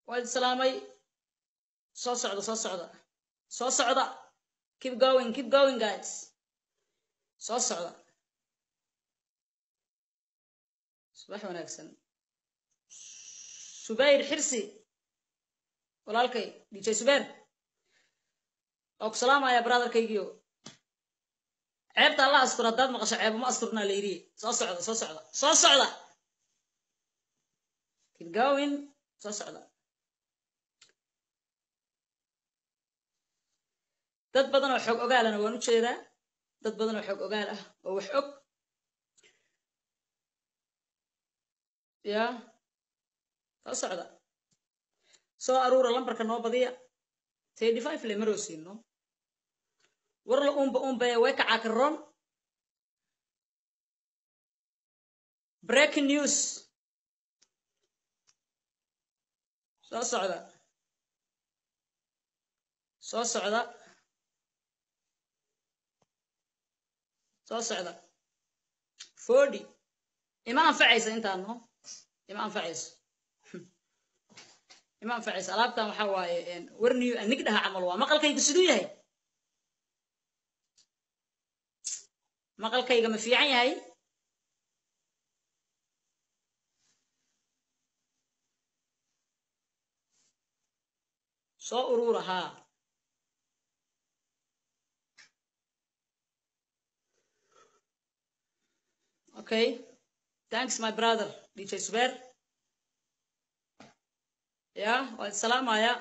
Waa idin salaamay. Soo socda, soo socda, soo socda. Keep going, keep going, guys. Soo socda. Subax wanaagsan, Subayr Xirsi, walaalkay DJ Subayr, waa ku salaamaya, brotherkaygiyo. Ceebta Alla astur, haddaad maqasho ceebo ma asturnaa la yidhi. Soo socda, soo socda, soo socda. Keep going, soo socda. Dad badan oo xoog ogaalana waan u jeedaa, dad badan oo xoog ogaal ah oo wax og ya. Soo socda, soo aruura, lambarka noo badiya. 35 le maroo siino. War la unba unba way kacaa karoon. Breaking news. Soo socda, soo socda, soo socda. 40 ima anfacaysa intaan, no, ima anfacayso, ima anfacayso. Alaabtan waxaa waaye warniyo anig dhaha camal. Waa maqalkayga siduu yahay? Maqalkayga ma fiican yahay? Soo uruura haa. Okay, thanks, my brother DJ Suber. Ya waa salaamaya.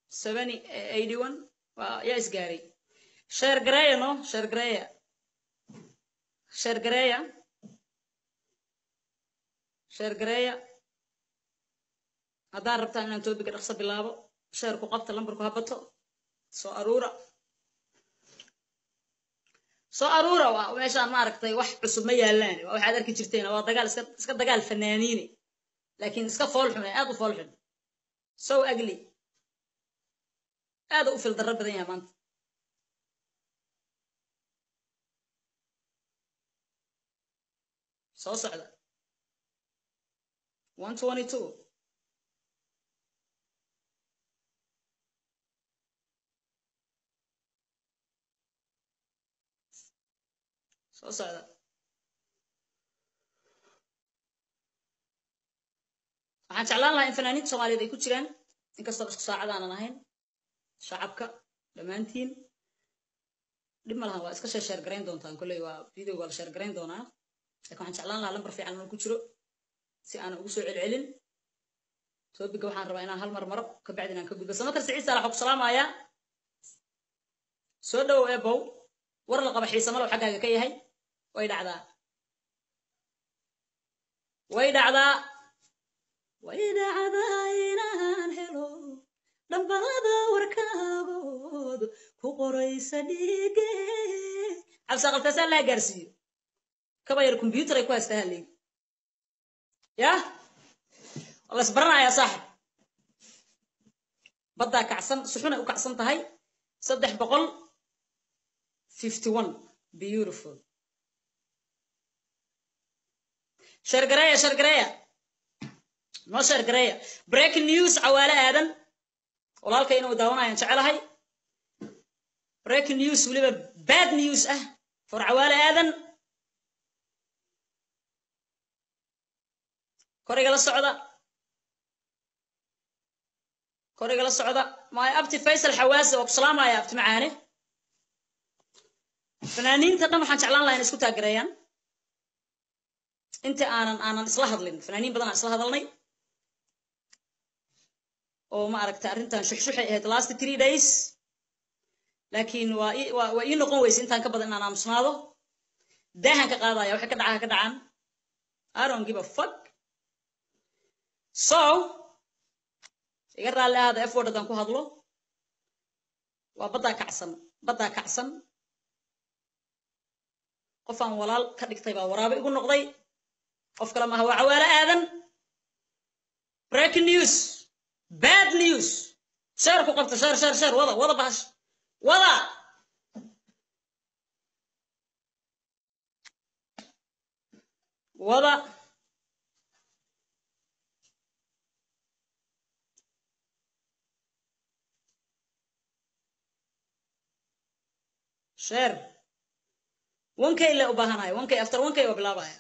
70, 81 waa yaa isgaaray. Share gareeya, no, share gareeya, share gareeya, share gareeya. Haddaan rabtaan inaan topicga dhaqso bilaabo, share ku qabta, lambarku ha bato. Soo aruura, soo aruura. Waa meeshaan, maaragtay, wax cusub ma yaalaan. Waa waxaad arki jirteen. Waa dagaal iska dagaal fanaaniine, laakiin iska fool xun, aad u fool xun, so ugly, aad u fil darro badan yahay maanta. Soo socda. 122. Soo socda. Waxaan jeclaan lahaa in fanaaniinta Soomaaliyeed ay ku jiraan, inkastoo isku saacad aanan ahayn. Shacabka dhammaantiin dhib ma lahan, waa iska share garayn doontaan. Kolley waa video, waa la share garayn doonaa, lakin waxaan jeclaan lahaa lambar fiican inuu ku jiro si aanan ugu soo celcelin topicga. Waxaan rabaa inaan hal mar maro, kabacdi inaan ka gudbo. Samatar Siciid Saalax, ku salaamayaa, soo dhowow eebow. War la qaba xiise malow xaggaaga ka yahay. Way dhacdaa, way dhacdaa, way dhacdaa inaan helo dhambalada warkaagood ku qoraysa dhiige. Cabsaqaltaasaa laa gaarsiiyo kaba yar computer ay ku haystaa haleygi yah. Waa la isbaranayaa, saaxib. Baddaa kacsan, si xunay u kacsan tahay. 351, beautiful. Share gareeya, share gareeya, noo share gareeya. Breaking news, Cawaale Aadan, walaalkay inuu daawanayaan jecelahay. Breaking news, weliba bad news ah for Cawaale Aadan. Kor igala socda, kor igala socda. My abti Faysal Xawaasi, oo ku salaamaya, abti macaane. Fanaaniinta dhan waxaan jeclaan lahaa inay isku taagereeyaan inta aanan isla hadlin. Fanaaniin badan aan isla hadalnay oo ma aragtay, arrintan shuxshuxay ahayd last 3 days, laakiin waa ii noqon weyse intaan ka badan inaan aamusnaado. Daahan ka qaadaya, waxay ka dhacaa ka dhacaan. I don't give a fuck. So iga raalli ahaada F word haddaan ku hadlo. Waa baddaa kacsan, baddaa kacsan. Qof aan walaal ka dhigtay baa waraabe igu noqday. Qof kale maaha, waa Cawaale Aadan. Breaking news, bad news. Share ku qabta, share, share, share. Wada, wada, bahash wada. Wada. Share 1K le u baahanahay. 1K, after 1K waa bilaabaya.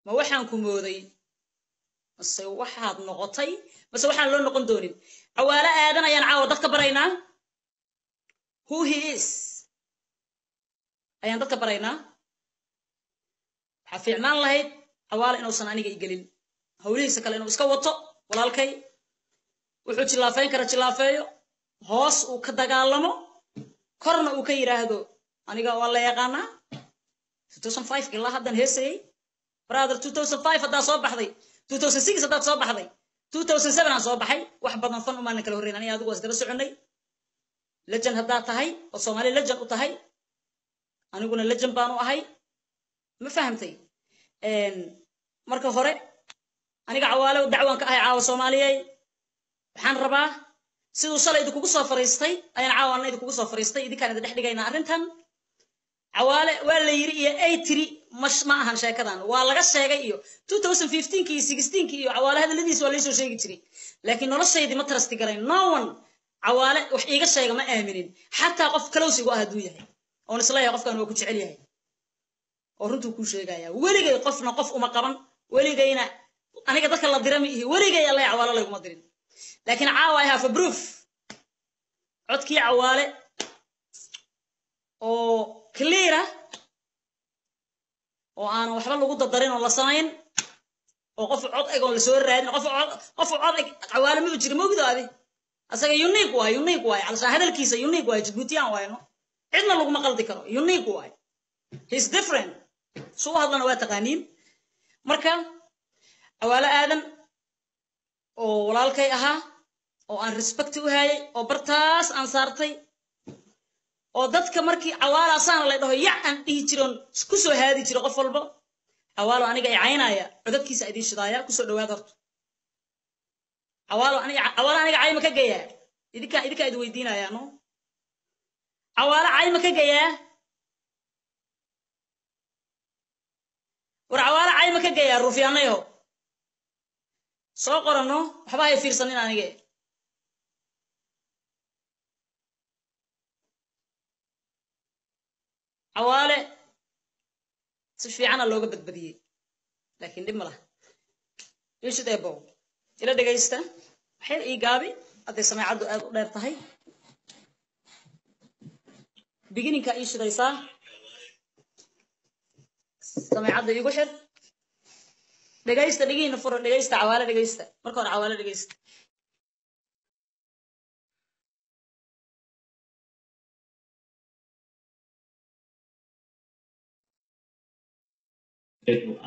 Ma waxaan ku mooday mase waxaad noqotay mase waxaan loo noqon doonin? Cawaalo Aadan ayaan caawa dadka baraynaa. Who he is ayaan dadka baraynaa. Waxaa fiicnaan lahayd Cawaalo inuusan aniga igelin, howlihiisa kale inuu iska wato. Walaalkay wuxuu jillaafeyn kara jillaafeeyo, hoos uu ka dagaalamo, korna uu ka yidhaahdo aniga waa la yaqaanaa, 2005 ilaa haddan heesayay. Brother, 2005 haddaad soo baxday, 2006 haddaad soo baxday, 2007 aan soo baxay, wax badan fan umaanan kala horreyn. Aniga adigu waa isdaba soconnay. Legend haddaad tahay oo Soomaali legend u tahay, aniguna legend baan u ahay. Ma fahamtay? Marka hore aniga Cawaale dacwaan ka ahay caawa. Soomaaliyey, waxaan rabaa siduu shalay idinkugu soo fariistay ayaan caawa anna idinkugu soo fariistay. Idinkaan idin dhex dhigaynaa arrintan. Cawaale waa la yiri iyo ay tiri mash ma ahan sheekadan. Waa laga sheegay iyo 2015 iyo 16 iyo Cawaale hadalladiisa waa laysoo sheegi jiray, laakiin noloshaydii ma trust garayn. No one Cawaale wax iiga sheega ma aaminin, xataa qof close igu ah hadduu yahay oon isleeyahay qofkan waa ku jecel yahay oo runtuu kuu sheegaya. Weligay qofna qof uma qaban, weligayna aniga dadka la dira ma ihi. Weligay alla Cawaale layguma dirin, laakiin caawa I have a proof, codkii Cawaale oo clear ah oo aanan waxba lagu dadarin oo la samayn oo qof cod eg oon lasoo raadin. Qof cod eg Cawaale ma jiro, mogdo adi asaga unique waay, unique waay calashaan hadalkiisa unique waay. Jibuutiyaan waay, no, cidna laguma qaldi karo. Unique waay, he's different. Su u hadlana waa taqaaniin. Marka Cawaale Aadan oo walaalkay ahaa oo aan respect u hayay oo bartaas aan saartay oo dadka markii Cawaalo asaana la dhaho yac aan dhihi jiroon ku soo haadi jiro, qof walba Cawaalo aniga i caynaya codadkiisa idiin shidaaya. Kusoo dhawaad horta. Cawaalo aniga, Cawaalo aniga cayma ka geeyaa? Idinkaa idin weydiinaya, no? Cawaalo cayma ka geeyaa? War Cawaalo cayma ka geeyaa? Ruufyaanayaho soo qorano, waxba hay fiirsanin anige. Cawaale si fiicana looga badbadiyey, laakiin dhib ma laha. Ishid ebow ila dhegaysta, waxyar ii gaabi hadday sameecaddu aad u dheer tahay. Beginning-ka ii shidaysaa, sameecadda iigu xir. Dhegaysta, dhegihiina fura, dhegaysta Cawaale, dhegaysta. Marka hore Cawaale dhegaysta.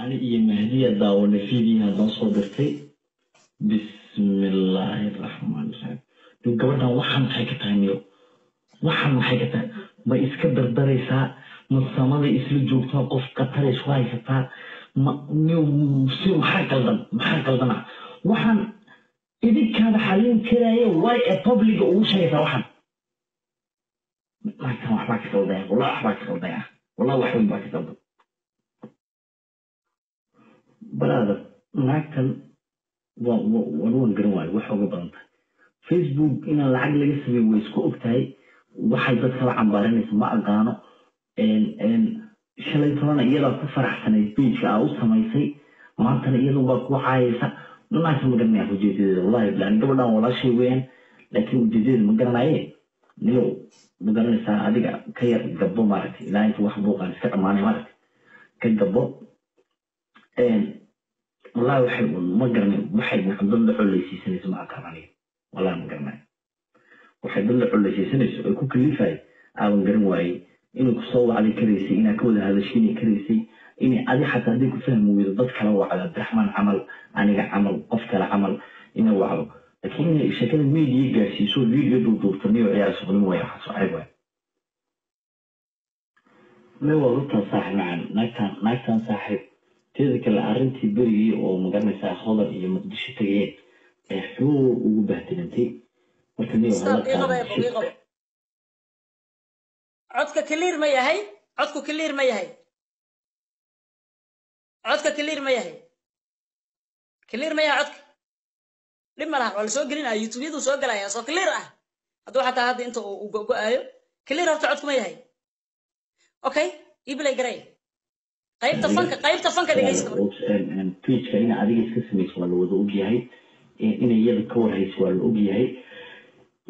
Ani iyo Mahdiya daawanay fiidiyaha noo soo dirtay. Bismillaahi raxmaan raxiim. Gabadhan waxaan maxay ka tahay niyo? Waxaan maxay ka tahay? Ma iska dardaraysaa? Ma samaday isla joogtaa? Qof khatar isku haysataa? Ma niyo si maxaa qaldan? Maxaa qaldana? Waxaan idinkaada xalin karaya, way ee public-ga ugu sheegaysaa waxaan. Naagtan waxbaa ka qaldaya, wallah waxbaa ka qaldaya, wallah wax weyn baa ka qaldan. Brother, naagtan waan garan waayo wax uga badan tahay. Facebook inaan lacag laga sameeyo way isku og tahay. Waxay dadka la cambaarinaysa ma aqaano. Shalay tolana iyadaa ku faraxsanayd page-ka aa u samaysay, maantana iyadu baa ku caayaysa. Naagta ma garanaya ujeedadeeda, wallahi bilan. Gabadhan walaashay weeyaan, laakiin ujeedadeeda ma garanaye. Niyow, ma garanaysaa, adiga ka yar gabbo maaragtay, ilaa inta wax buuqaan iska dhamaanay maaragtay, ka gabbo. Wallahi waxay ma garanay, waxay dad la coleysiisanayso ma aqaan aniga, wallahi ma garanayo waxay dad la coleysiisanayso ay ku kalifay. Aaban garan waayey inay kusoo wacday karaysay, inaa ka wada hadashiinay karaysay, inay adi xataa hadday ku fahmi weydo dad kala wacdo, Cabdiraxmaan camal, aniga camal, qof kale camal inay wacdo, laakiin inay sheekada media gaarsiiso, video duuduubto, niyo ciyaar suqlin waaya. Waxaas oo ceeb waaya. Ma waa runtaa saaxiib macan, naagtan saaxiib. Teeda kale, arrintii berigii oo magaranaysaa Hodan iyo Muqdisho tagayeen ee xoog ugu bahdilantay marka niyo Stop, ii qabo, ii qabo. Codka clear ma yahay? Codku clear ma yahay? Codka clear ma yahay? Clear ma yahay codka? Dhib ma laha, waa lasoo gelinaya, YouTube-yadu soo gelaya, soo clear ah. Hadduu xataa hadda inta uu go-go-aayo, clear horta codku ma yahay? Okay, ii play garay qaybta fanka, qaybta fanka dhegeysta marka. Twitchka ina adiga iska samayso waa la wada ogyahay, inay iyada ka warhayso waa la ogyahay,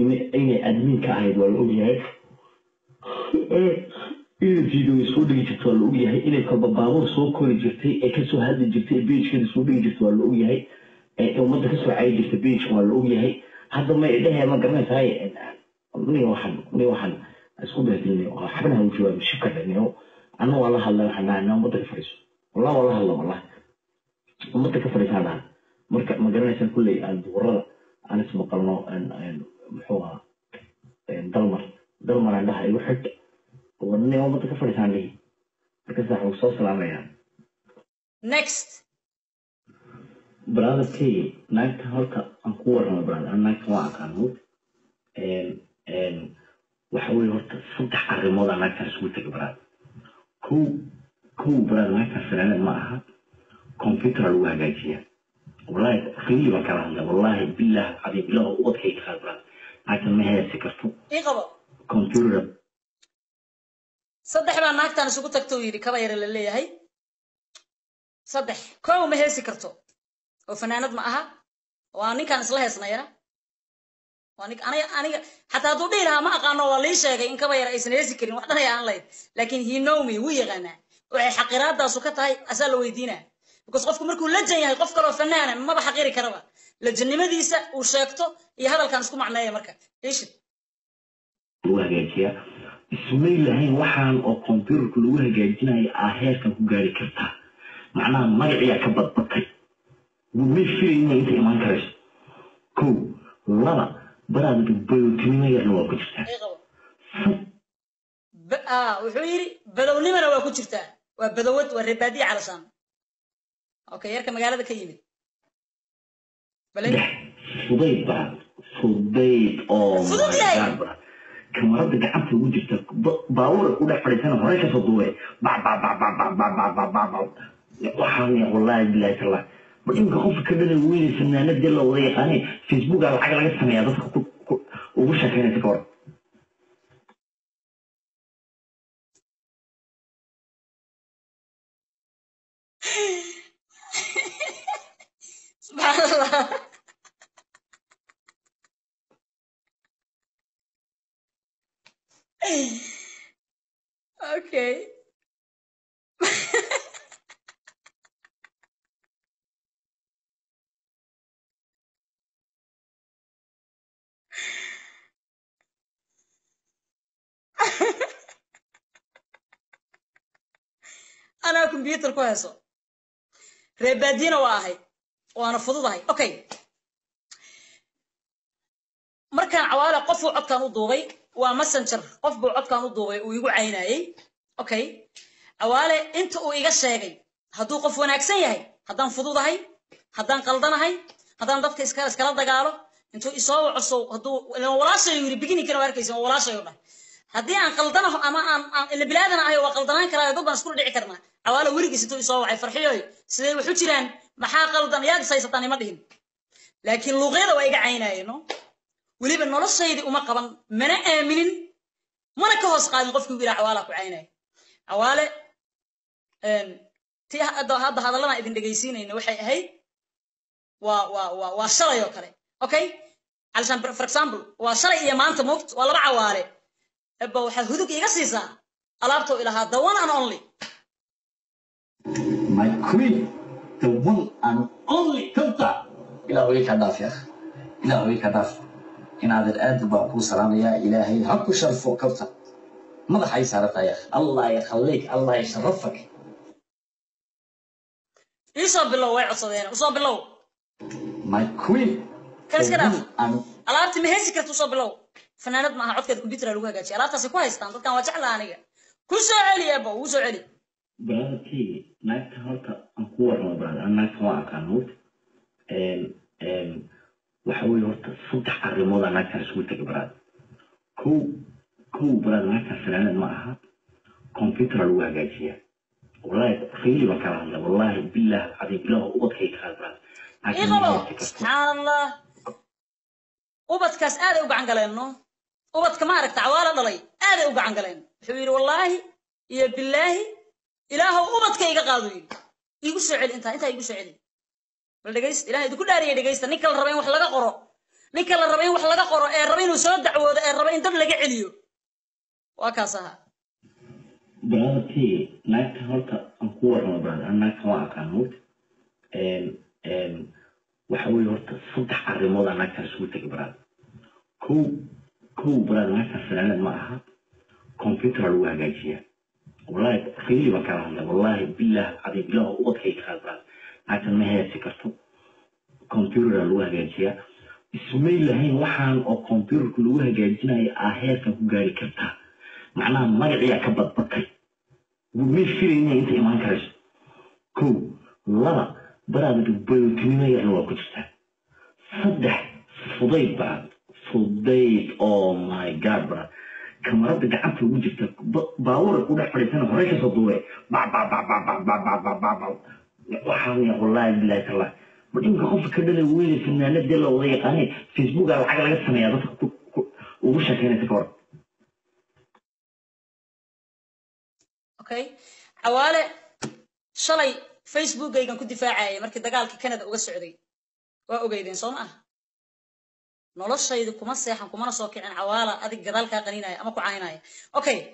inay admin ka ahayd waa la ogyahay, inay video soo dhigi jirto waa la ogyahay, inay kolba baabuur soo kori jirtay ee kasoo hadli jirtay ee page-keeda soo dhigi jirtay waa la ogyahay, ee ummadda kasoo cayi jirtay page waa la ogyahay. Hadda ma idhahee, ma garanaysaay? Ni waxaan isku bahdilnay, waxbana u jawaabin shibka dhaniyo. Anna waa la hadlay, waxaan dhahay ummadda ka fadhiiso, wallah waa la hadla, wallah ummadda ka fadhiisaan dhahan. Marka ma garanaysaa, kulley aan duhurada aan ismaqalno, muxuu ahaa, Dalmar aan dhaha igu xidh, wadni ummadda ka fadhiisaan dhihi. Marka sax wuu soo salaamayaa. Next. Brotherkay, naagta horta aan ku warramo, brother, an naagta waa aqaano. Waxa weye horta saddex arrimood aa naagtan isugu tegay, brother. Kow, brother, naagtan fanaanad ma aha, computer lagu hagaajiyaa. Wallahi really baan kala hadlay, wallahi billah alcadiim, ilaah ubadkay ka qaad, brother, naagtan ma heesi karto. Ii qabo. Computer. Saddex baa naagtan isugu tagta uu yidhi kaba yare la leeyahay. Saddex: kow, ma heesi karto oo fanaanad ma aha, waa ninkaan isla heesnaya, waa nin aniga xataa hadduu dhihi lahaa ma aqaano, waa lii sheegay in kaba yare aysan heesi karin, wax dhanaya aan lahayd, laakiin he know me, wuu yaqaanaa. Waxay xaqiraadaasu ka tahay asaa la weydiinaa, because qofku markuu lajan yahay, qof kaloo fanaana maba xaqiri karaba lajannimadiisa uu sheegto iyo hadalkan isku macneeya. Marka ishid. Lagu hagaajiyaa ismay lahayn waxaan oo computerka lagu hagaajinayo aa heerkan ku gaari kartaa. Macnaha magaciyaa ka badbatay, may filayna inta imaan karayso. Kow, laba, baraad badowtinimo yarna waa ku jirtaa. Ii qabo. Wuxuu yidhi badownimana waa ku jirtaa, waa badowad, waa reebaadiya calashaan. Okay, yarka magaalada ka yimid bale. Saddex, fudayd baraad, fudayd oo Fudud yahay. My God, baraad, kamarada gacanta ugu jirta, baabuur ku dhex fadhiisana horey kasoo duubay, bac bac bac bac bac bac bac bac bac bac. Waxaan ya wallahi billahi tallahi, ba imka qofka ka dhana weyne fanaanadii la wada yaqaanay, Facebooka lacag laga sameeyaa, dadka ugu sheekeynaysa ka waran. Subxaan Allah. Okay, anaa computer ku heeso, reebaadiyana waa ahay, waana fududahay. Okay, markaan Cawaale qofuu codkan u duubay, waa Messenger, qof buu codkan u duubay uu igu caynayey. Okay, Cawaale inta uu iga sheegay, hadduu qof wanaagsan yahay, haddaan fududahay, haddaan qaldanahay, haddaan dadka iskala dagaalo, intuu isoo waco, hadduu ilaan walaashay yiri beginning-kana waa arkaysa, waa walaashay oo dhan. Haddii aan qaldanaho ama aan ila bilaadana ahay, waa qaldanaan karaa, dad baan isku dhici karnaa. Cawaale weligiis intuu isoo wacay, "Farxiyoy, sidee wax u jiraan? Maxaa qaldan? Yaad is haysataan?" ima dhihin, laakiin luuqyada waa iga caynayeen. No, weliba noloshaydii uma qaban, mana aaminin, mana ka hoos qaadin qofkii ugu yidhaha Cawaala ku caynaya. Cawaale tii hadda hadalladan idin dhegaysiinayna waxay ahayd waa shalay oo kale. Okay, علشان for example waa shalay iyo maanta mogt, waa laba Cawaale. Eba waxaad hudug iga siisaa alaabta ilahaa, the one and only. My queen, the one and only Kabta. Ilaahu ii ka dhaaf ya akhi. Ilaahu ii ka dhaaf. Inaadan aad baan kuu salaamayaa. Ilaahay ha ku sharfo Kabta. Madaxa ay saarata ya akhi. Allah yakhallik, Allah yasharafak. Iisoo bilow, way codsadeen, usoo bilow. My queen, Kan the iska dhaaf. one and Alaabti ma heesi karta, usoo bilow. Fanaanad maaha, codkeeda computer lagu hagaajiya, alaabtaasay ku haystaan dadkan. Waa jeclaa aniga. Ku soo celi ebo, ugu soo celi. Brotherkeyga, naagta horta aan ku warramo, brother, aan naagta waan aqaan moogta. Waxa weeye horta saddex arrimood aa naagtan isugu tegay, brother. Kow kow, brother, naagtan fanaanad ma aha, computer lagu hagaajiyaa. Wallahi really baan kala hadlay, wallahi billah alcadiim, ilaah ubadkay ka qaad, brother. Ii qabo. Subxaan Allah, ubadkaas aaday u gacan galeen. No, ubadka ma aragta Cawaala dhalay aaday u gacan galeen. Wuxuu yidhi wallaahi iyo bilaahi ilaahow ubadka iga qaado yidhi. Iigu soo celi intaa, intaa iigu soo celi. Bal dhegaysta, ilaah idinku dhaariyay, dhegaysta. Ninka la raba in wax laga qoro, ninka la raba in wax laga qoro ee raba inuu soo dacwoodo ee raba in dad laga celiyo, waa kaas ahaa. Brotherkeyga, naagta horta aan ku warramo, brother, aan naagta waan aqaan moogta. Waxa weeye horta saddex arrimood aa naagtan isugu tegay, brother. Kow kow, brother, naagtan fanaanad ma aha, computer lagu hagaajiyaa. Wallahi really baan kala hadlay, wallahi billah alcadiim, ilaah ubadkay ka qaad, brother. Naagtan ma heesi karto, computer lagu hagaajiyaa. Ismay lahayn waxaan oo computerka lagu hagaajinayo aa heerkan ku gaari kartaa. Macnaha magaciyaa ka badbatay, may filayna inta imaan karayso. Kow. Laba, brother, bayootinimo yarna waa ku jirtaa. Saddex, fudayd, brother, fudayd. Oh my God, brother, kamarada gacanta ugu jirta, baabuura ku dhex fadhiisana horey kasoo duubay, bac bac bac bac bac bac bac bac bac bac. Waxaa weya wallahi billahi tallahi, ma dhimka qofka ka dhalay weyne fanaanadee la wada yaqaanay, Facebooka lacag laga sameeyaa, dadka ugu sheekeynaysa ka waran? Okay, Cawaale shalay Facebookaygan ku difaacayay markii dagaalkii Canada uga socday, waa ogeydeen soo ma ah? Noloshaydu kuma seexan kumana soo kicin Cawaala adig gadaal kaa qaninaya ama ku caynaya. Okay,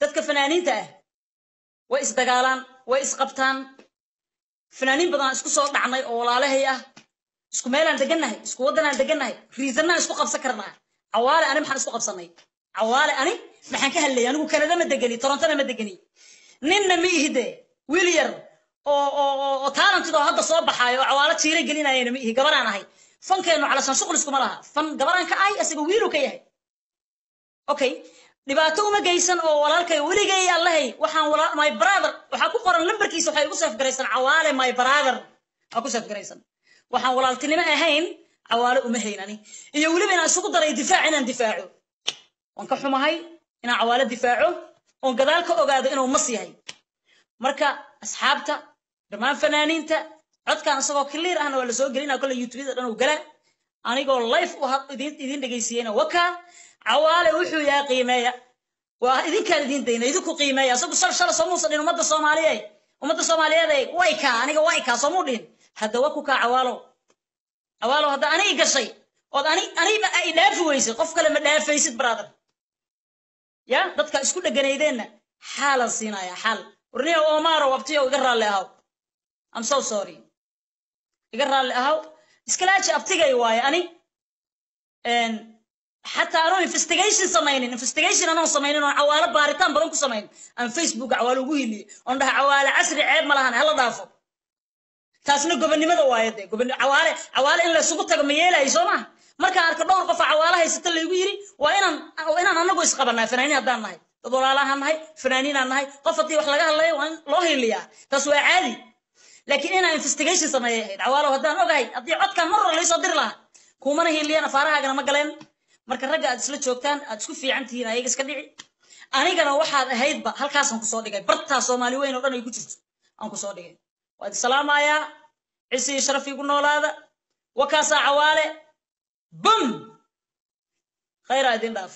dadka fanaaniinta ah way isdagaalaan, way isqabtaan. Fanaaniin badan isku soo dhacnay oo walaalahay ah, isku meelaan degannahay, isku waddanaan degannahay, riisanaan isku qabsan karnaa. Cawaale ani maxaan isku qabsanay? Cawaale ani maxaan ka hadlayay? Anigu Kanada ma degani, Torontona ma degani, ninna ma ihide. Wiil yar oo talented oo hadda soo baxaayo oo Cawaalo jiira gelinayana ma ihi. Gabaraan ahay, fankeennu calashaan shuqul iskuma laha. Fan gabaraan ka ahay, asiga wiiluu ka yahay. Okay, dhibaato uma geysan oo walaalkay weligay allahay waxaan walaa my brother waxaa ku qoran lambarkiisa, waxay igu save garaysan Cawaale my brother waxaa ku save garaysan. Waxaan walaaltinimo ahayn Cawaale uma hayn ani, iyo weliba inaan isugu daray difaac, inaan difaaco. Waan ka xumahay inaan Cawaale difaaco oon gadaal ka ogaado inuu mas yahay. Marka asxaabta dhammaan fanaaniinta, codkan isagoo clear ahna waa lasoo gelinaa kolle YouTubeyada dhan uu galaa, anigoo live u idin dhegaysiiyeyna. Wakaa Cawaale wuxuu yahay, qiimeeya, waa idinkaan idin dayna, idinku qiimeeya. Isagu shal shala soo muusa dhihin ummadda Soomaaliyeed, ummadda Soomaaliyeed way kaa, aniga way kaa soomuu dhihin. Hadda waa ku kaa Cawaalo. Cawaalo, hadda ani gashay ood ani aniba ay dhaafi weysay, qof kale ma dhaafaysid, brother. Ya dadka isku dheganaydeenna xaalan siinaya xaal. Warniyo Omaro wabtiyo, iga raalli ahaw, I'm so sorry, iga raalli ahaw. Iskalaaji abtigay waaye. Ani xataa anoo investigation samaynin, investigation anoo samaynin oon Cawaalo baaritaan badan ku samayn, aan Facebook Cawaalo ugu hiliyey oon dhaha Cawaale casri ceeb ma lahan, hala dhaafo. Taasna gobonnimada waaye dee. Gobon Cawaale, Cawaale in la isugu tago ma yeelayo soo maha? Markaan arko dhowr qof oo Cawaale haysata laygu yiri, waa inaan anagu isqabanaa. Fanaaniin haddaan nahay, dad walaalahaan nahay, fanaaniinaan nahay, qof haddii wax laga hadlayo waa in loo hiliyaa, taas waa caadi. Laakiin inaan investigation sameeyay ahayd. Cawaalow, haddaan ogahay haddii codkan mar hore laysoo diri lahaa, kuumana hiliyeen, afaarahaagana ma galeen. Marka ragga aad isla joogtaan, aad isku fiican tihiin, ayaga iska dhici. Anigana waxaad ahaydba halkaasaan kusoo dhigay, bartaa Soomaali weyn oo dhan ay ku jirto aan kusoo dhigay. Waad isalaamayaa, cisi iyo sharaf igu noolaada. Wakaasaa Cawaale bum, khayraa idin dhaaf.